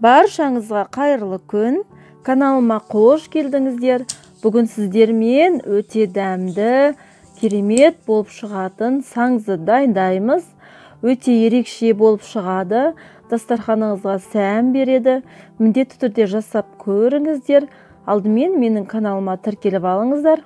Баршаңызға қайырлы күн. Каналыма қош келдіңіздер. Бүгін сіздермен өте дәмді, керемет болып шығатын саңзы дайындаймыз. Өте ерекше болып шығады. Дастарханыңызға сән береді. Міндетті түрде жасап көріңіздер. Алдымен менің каналыма тіркеліп алыңыздар.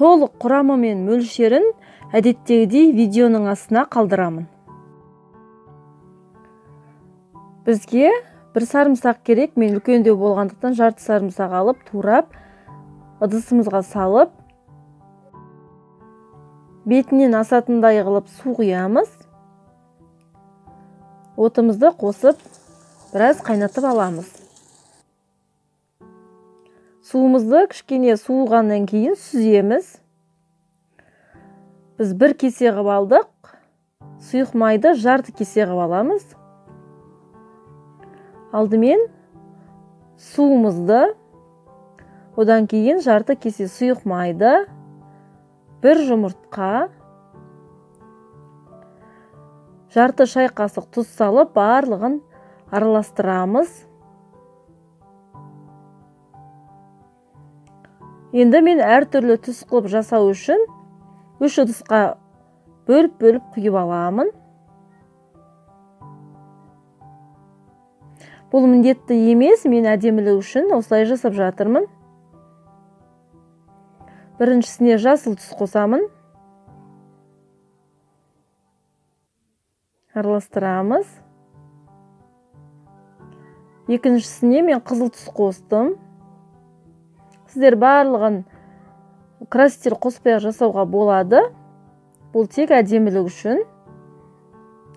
Толық құрамы мен мөлшерін әдеттегідей видеоның астына қалдырамын. Бізге бір сарымсақ керек. Мен үлкендеу болғандықтан жарты сарымсақ алып, турап, ыдысымызға салып, бетінен асатындай қылып су құямыз. Отымызды қосып, біраз қайнатып аламыз. Суымызды кішкене суығаннан кейін сүземіз. Біз бір кесе қылып алдық. Сұйық майды жарты кесе қылып аламыз. Алдымен суымызды, одан кейін жарты кесе сұйық майды, бір жұмыртқа, жарты шай қасық тұз салып, барлығын араластырамыз. Енді мен әртүрлі түс қылып жасау үшін 3 ыдысқа бөліп-бөліп құйып аламын. Бұл міндетті емес, мен әдемілік үшін осылай жасап жатырмын. Біріншісіне жасыл түс қосамын. Араластырамыз. Екіншісіне мен қызыл түс қостым. Сіздер барлығын краситель қоспай жасауға болады. Бұл тек әдемілік үшін.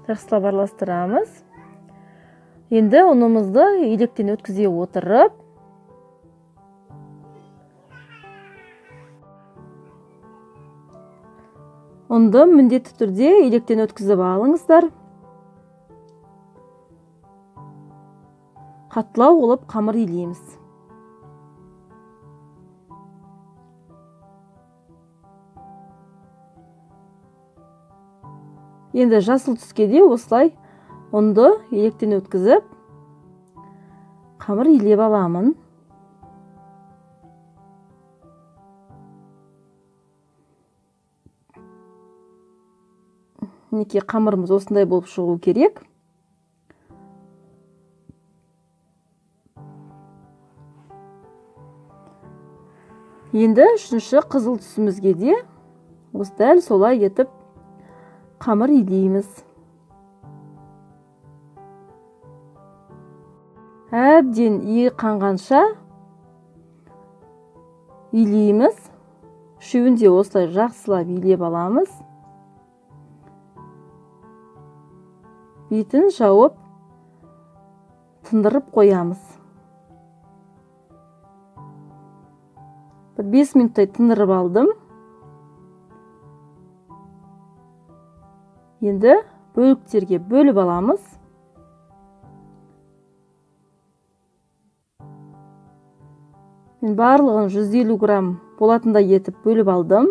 Жақсылап араластырамыз. Енді ұнымызды електен өткізе отырып, ұнды міндетті түрде електен өткізіп алыңыздар. Қаттылау қылып қамыр илейміз. Енді жасыл түске де осылай ұнды електен өткізіп, қамыр илеп аламын. Мінекей қамырымыз осындай болып шығу керек. Енді үшінші қызыл түсімізге де осы дәл солай етіп қамыр илейміз. Әбден иі қанғанша илейміз. Үшеуін де осылай жақсылап илеп аламыз. Бетін жауып, тындырып қоямыз. Бір 5 минуттай тындырып алдым. Енді бөліктерге бөліп аламыз. Мен барлығын 150 грамм болатындай етіп бөліп алдым.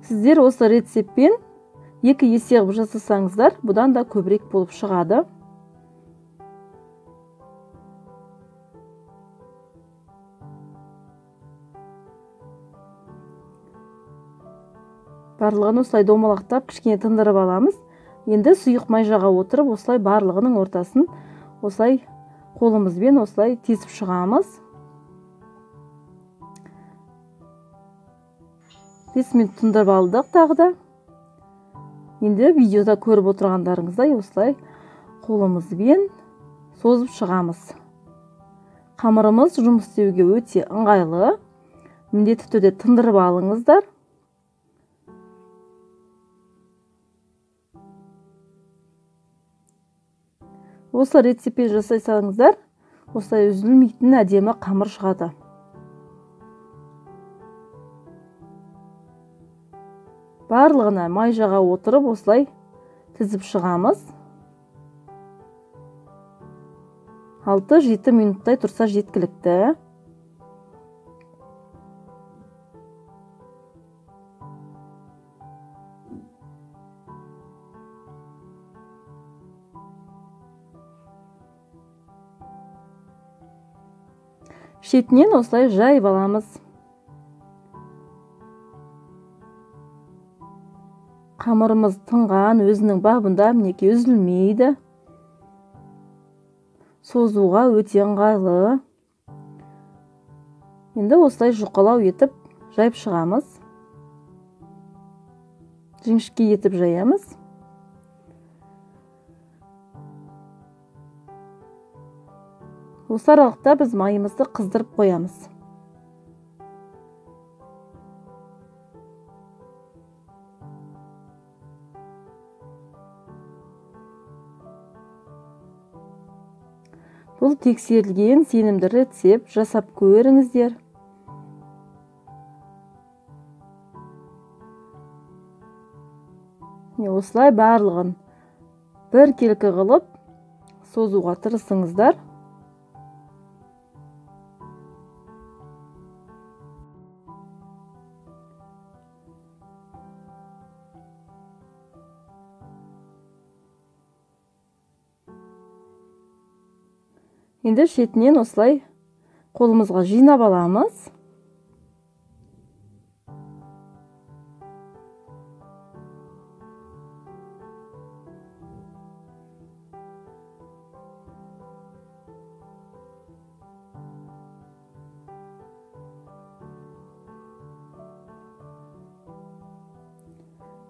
Сіздер осы рецептпен 2 есе қылып жасасаңыздар, бұдан да көбірек болып шығады. Барлығын осылай домалақтап, кішкене тындырып аламыз. Енді сұйық май жаға отырып, осылай барлығының ортасын осылай қолымызбен осылай тесіп шығамыз. 5 минут тындырып алдық тағы да. Енді видеода көріп отырғандарыңыздай осылай қолымызбен созып шығамыз. Қамырымыз жұмыс істеуге өте ыңғайлы. Міндетті түрде тындырып алыңыздар. Осы рецептпен жасасаңыздар, осылай үзілмейтін әдемі қамыр шығады. Барлығына май жаға отырып, осылай тізіп шығамыз. 6-7 минуттай тұрса жеткілікті. Шетінен осылай жайып аламыз. Қамырымыз тынған, өзінің бабында, мінекей үзілмейді. Созуға өте ыңғайлы. Енді осылай жұқалау етіп жайып шығамыз. Жіңішке етіп жаямыз. Осы аралықта біз майымызды қыздырып қоямыз. Бұл тексерілген сенімді рецепт, жасап көріңіздер. Осылай барлығын біркелкі қылып созуға тырысыңыздар. Енді шетінен осылай қолымызға жинап аламыз.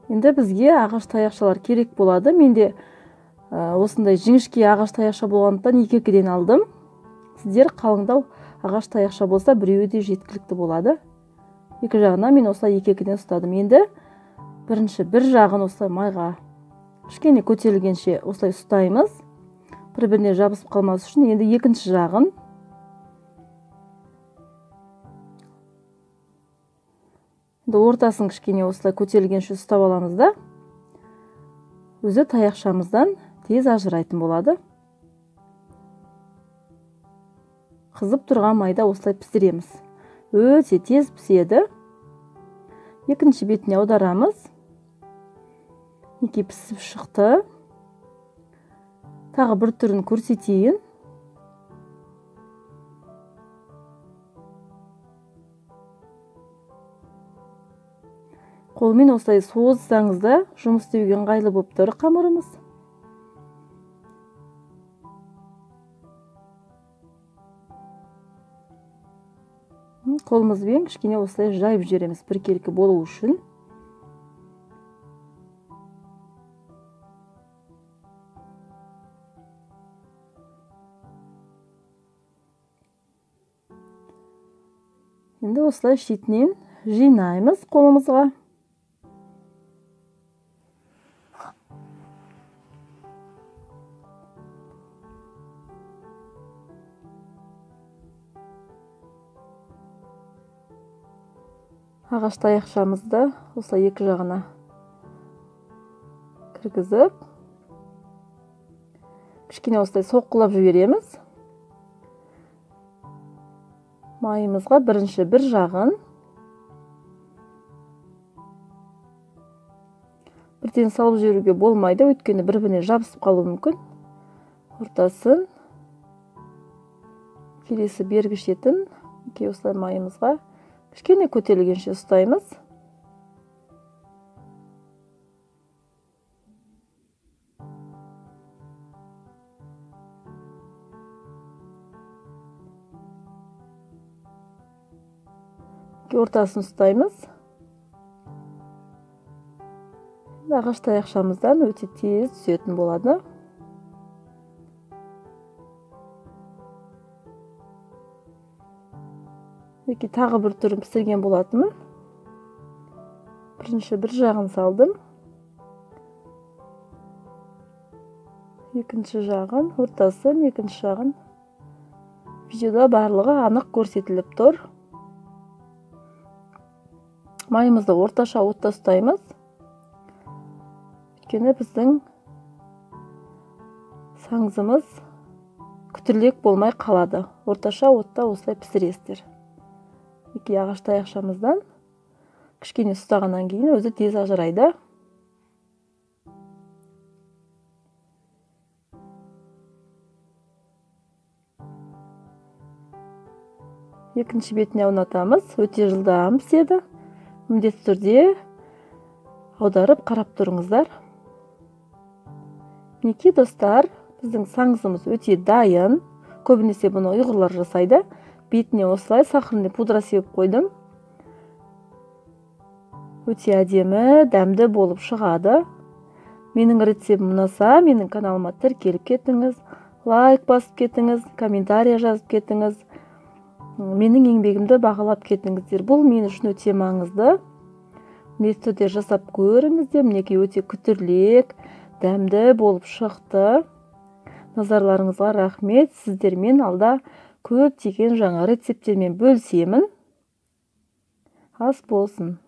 Енді бізге ағаш таяқшалар керек болады. Менде осындай жіңішке ағаш таяқша болғандықтан екі-екіден алдым. Сіздер қалыңдау ағаш таяқша болса, біреуі де жеткілікті болады. Екі жағына мен осылай екі-екіден ұстадым. Енді бірінші бір жағын осылай майға кішкене көтерілгенше осылай ұстаймыз. Бір-біріне жабысып қалмас үшін. Енді екінші жағын енді ортасын кішкене осылай көтерілгенше ұстап аламыз да, өзі таяқшамыздан тез ажырайтын болады. Қызып тұрған майда осылай пісіреміз. Өте тез піседі. Екінші бетіне аударамыз. Мінекей пісіп шықты. Тағы бір түрін көрсетейін. Қолмен осылай созсаңыз да жұмыс істеуге ыңғайлы болып тұр қамырымыз. Қолымызбен кішкене осылай жайып жібереміз біркелкі болу үшін. Енді осылай шетінен жинаймыз қолымызға. Ағаш таяқшамызды осылай екі жағына кіргізіп, кішкене осылай соққылап жібереміз. Майымызға бірінші бір жағын бірден салып жіберуге болмайды, өйткені бір-біріне жабысып қалуы мүмкін. Ортасын, келесі бергі шетін осылай майымызға кішкене көтерілгенше ұстаймыз. Ортасын ұстаймыз. Ағаш таяқшамыздан өте тез түсетін болады. Мінекей тағы бір түрін пісірген болатынмын. Бірінші бір жағын салдым. Екінші жағын, ортасын, екінші жағын. Видеода барлығы анық көрсетіліп тұр. Майымызды орташа отта ұстаймыз. Өйткені біздің саңзымыз Күтірлек болмай қалады. Орташа отта осылай пісіресіздер. Екі ағаш таяқшамыздан кішкене ұстағаннан кейін өзі тез ажырайды. Екінші бетіне аунатамыз. Өте жылдам піседі. Міндетті түрде аударып қарап тұрыңыздар. Мінекей достар, біздің саңзымыз өте дайын. Көбінесе бұны ұйғырлар жасайды. Бетіне осылай сахарный пудра сеуіп қойдым. Өте әдемі, дәмді болып шығады. Менің рецептім ұнаса, менің каналыма тіркеліп кетіңіз, лайк басып кетіңіз, комментария жазып кетіңіз. Менің еңбегімді бағалап кетіңіздер. Бұл мен үшін өте маңызды. Міндетті түрде жасап көріңіздер. Мінекей өте күтірлек, дәмді болып шықты. Назарларыңызға рахмет. Сіздермен алда көптеген жаңа рецепттермен бөлісемін. Ас болсын.